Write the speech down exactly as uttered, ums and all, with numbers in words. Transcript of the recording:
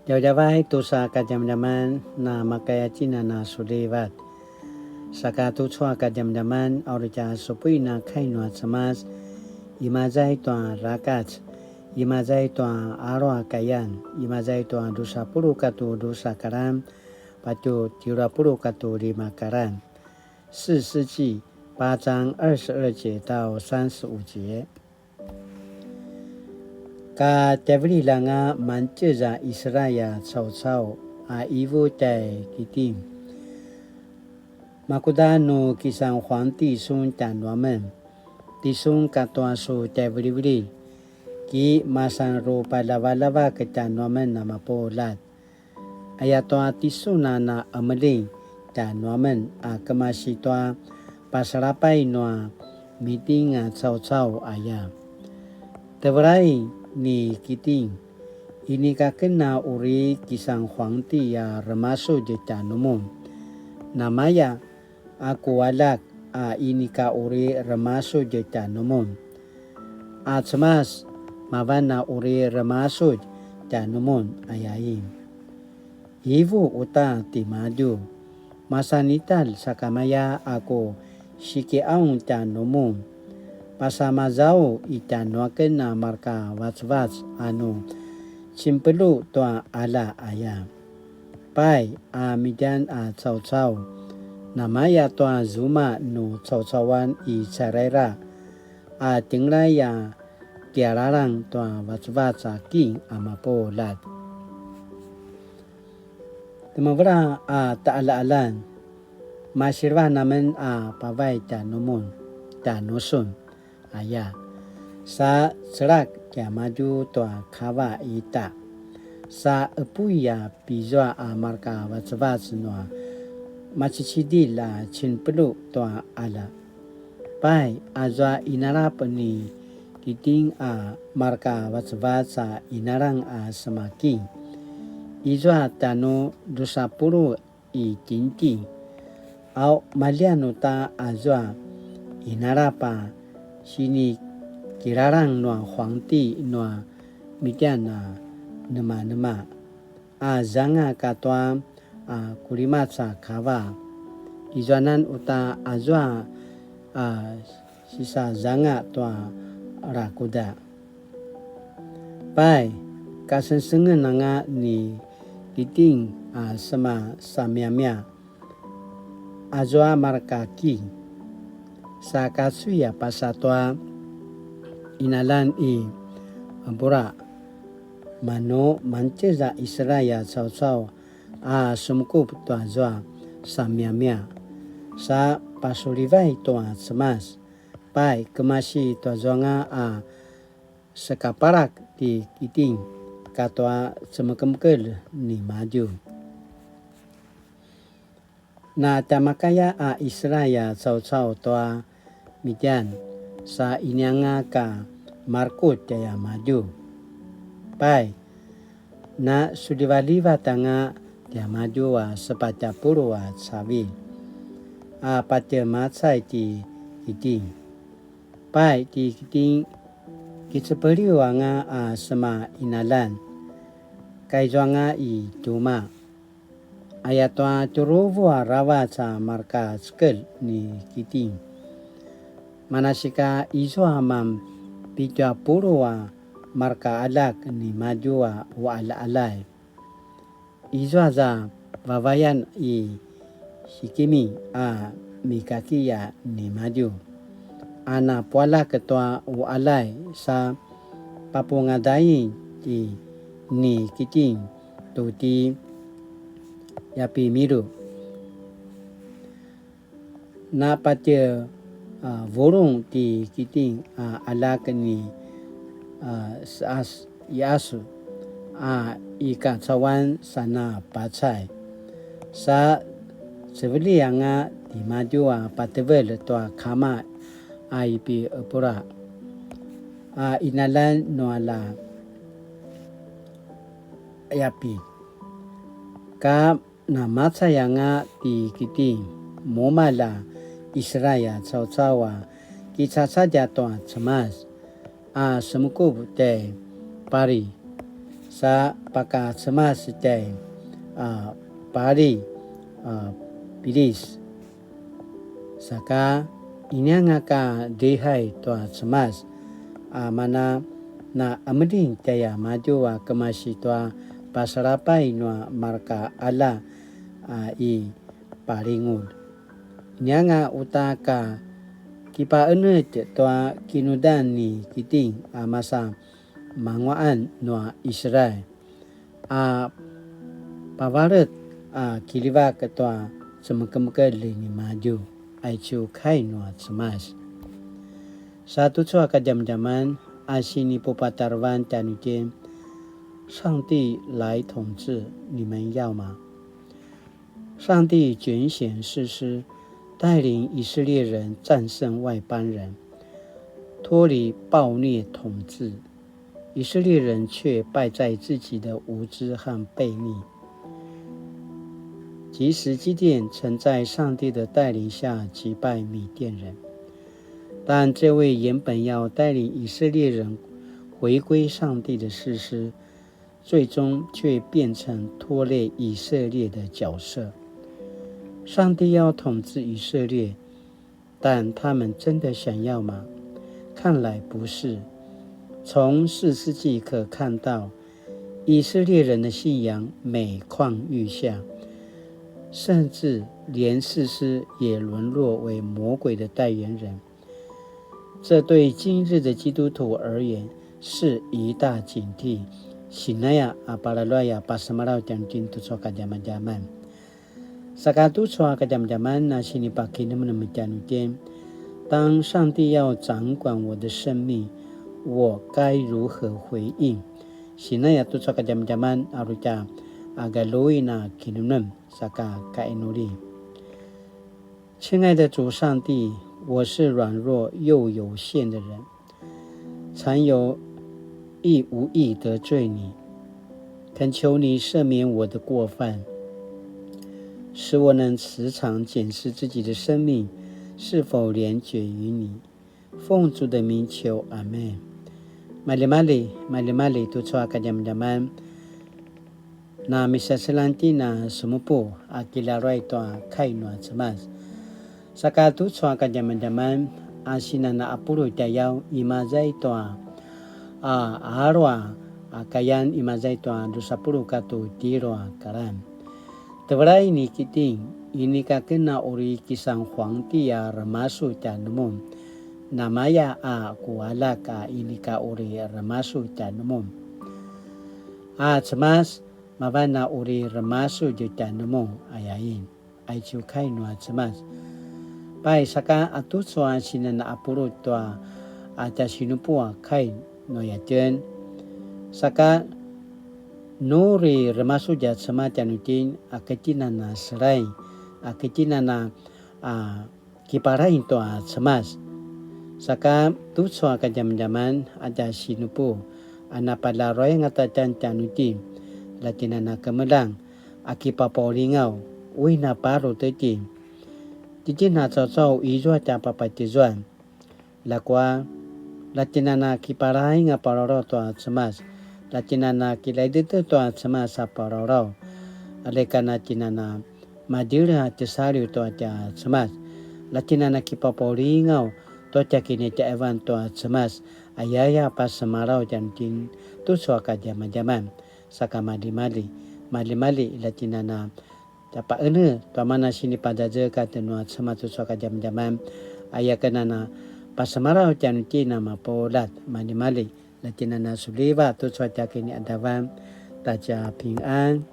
Djavadjavay tusa kadjamadjaman, na makaya tjinana sulivat. Saka tucu a kadjamadjaman, a uri tja supuin a kai nua Cemas, imaza i tua rakac, imaza i tua alu a kayan, imaza i tua dusa puluq katu dusa karan, patje tjelu a puluq katu lima karan. 士師記八章二十二節到三十五節。 Ka tjaivililj anga mangtjez a Israel a caucau a ivu tjai Kiting. Makuda nu kisan huangti sun tjanuamen, tisun katua su tjaivilivililj, ki masan ru paljavaljavak tjanuamen a mapuljat. Ayatua tisun a na emeljing tjanuamen a kemasi tua pasalapay nua Miting a caucau aya. Tevelai ni Kiting, inika ken a uri kisan huangti a remasudj tjanumun. Namaya a ku aljak a inika uri remasudj tjanumun. A Cemas, mavan a uri remasudj tjanumun, ayain. Ivu uta timadju, masan italj sakamaya a ku sikiaung tjanumun. Pasamazau i tjanuaken a marka vacvac a nu cinpelu tua qalja aya. Pai a Midian a caucau, namaya tua zuma nu caucauan i caraira, a tjengelay a kialalang tua vacvac a king a mapuljat. Temevela a taqaljaqaljan, masilevan amen a pavay tjanumun, tjanusun, aya. Sa celak tiamadju tua kava ita. Sa epuy a pizua a marka vacvac nua macicidilj a cinpelu tua qalja. Pai, azua inalap ni Kiting a marka vacvac a inalang a semaking. Izua tanu dusa puluq i Kiting. Au, maljian uta azua inalap a sinikilalang nua huangti nua Midian a nemanema, a zanga katua a kulimac a kava. Izuanan uta azua a sisazanga tua rakuda. Pai, kasengsengen anga ni Kiting a sema samiamia, azua marka king, sa kacui a pasa tua inalan i Bura, manu mangtjez a Israel a caucau a semukup tua zua samiamia, sa pasulivay tua Cemas. Pai, kemasi tua zuanga a sekaparak ti Kiting katua cemekemekelj nimadju. Na tjamakaya a Israel a caucau tua Midian, sa inianga ka markut tiamadju. Pai, na sulivalivat anga tiamadju a sepatj a puluq a cavilj, a patje macay ti Kiting. Pai ti Kiting, kicepeliw anga a sema inalan, kaizuanga i tjumaq. Ayatua tjuruvu aravac a marka cekelj ni Kiting. Manasika izua man pitju a puluq a marka aljak nimadju a uqaljaqaljay. Izua za vavayan i Sikimi a mikaki a nimadju, a napualjak tua uqaljay sa papungadain ti ni Kiting tu ti Yapimilu. Napatje, a, vulung ti Kiting a aljak ni, a, Seas, Iasu a i kacauan sana pacay. Sa ceveli anga timadju a patevel tua kama a i pi Epura a inalan nua la Yapi. Ka namacay anga ti Kiting, mumalj a Israel a caucau a kicacadja tua Cemas, a semukup tjai Pari, sa pakacemas tjai a Pali a Pilis. Saka inianga ka dihay tua Cemas a mana na emeding tjaiamadju a kemasi tua pasalapay nua marka ala a i Palingulj. Inianga uta ka kipaenetj tua kinudan ni Kiting a masa manguaqan nua Israel a pavalet a kilivak tua cemekemekelj nimadju, aicu kai nua Cemas. Sa tucu a kadjamadjaman a sinipupatarevan tjanuitjen, 上帝来统治，你們要嗎？上帝拣选士师，带领以色列人战胜外邦人，脱离暴虐统治。以色列人却败在自己的无知和悖逆。即使基甸曾在上帝的带领下击败米甸人，但这位原本要带领以色列人回归上帝的士师，最终却变成拖累以色列的角色。上帝要统治以色列，但他们真的想要吗？看来不是。从士师记可看到，以色列人的信仰每况愈下，甚至连士师也沦落为魔鬼的代言人。这对今日的基督徒而言是一大警惕。Sinaya a palaluaya pasemalaw tjanuitjen tucu a kadjamadjaman. Saka tucu a kadjamadjaman a sinipakinemnem tjanuitjen, 当上帝要掌管我的生命，我该如何回应？Sinaya tucu a kadjamadjaman a uri tja a galuin a kinemnem saka kainuli. 亲爱的主上帝，我是软弱又有限的人，常有意无意得罪你，恳求你赦免我的过犯，使我能时常检视自己的生命是否连结于你。奉主的名求，阿们。Maljimalji, maljimalji tucu a kadjamadjaman. Na misaselan tjen a semupu a kilaruay tua kai nua Cemas. Saka tucu a kadjamadjaman a sinan a pulu tjayaw imaza i tua a alu a kayan imaza i tua dusa pulu katu tjelu a kalan. Tevelay ni Kiting, inika ken a uri kisan huangti a remasu tjanumun. Namaya a ku aljak a inika uri remasu tjanumun. A Cemas, mavan a uri remasudj tjanumun, ayain. Aicu kai nua Cemas. Pai saka a tucu a sinan a pulu tua a tja sinupu a kai nua yatjen. Saka nu uri remasudj a Cemas tjanuitjen, a ketjinan a selay, a ketjinan a, a kiparain tua Cemas. Saka tucu a kadjamadjaman a tja sinupu, a napalaruay angata tjan tjanuitjen, la tjen a na kemeljang, a kipapaulingaw, uina paru tetjen. Titjen a caucau izua tja papatizuan. Lakua, la tjen a na kiparaing a paroro tua Cemas, la tjen a na kilaidete tua Cemas a paroro, aleka na tjen a na madjele a tisaliw tua tja Cemas, la tjen a na kipapaulingaw tua tja kinitjaevan tua Cemas, ayaya pasemalaw tjanuitjen tucu a kadjamadjaman, saka maljimalji, maljimalji la tjen a na tja paene tua mana sinipadjadjek a tjen nua Cemas tucu a kadjamadjaman, aya ken a na pasemalaw tjanuitjen a mapuljat, maljimalji, la tjen a na suliva tucu a tja kiniadavan, ta tja pingan.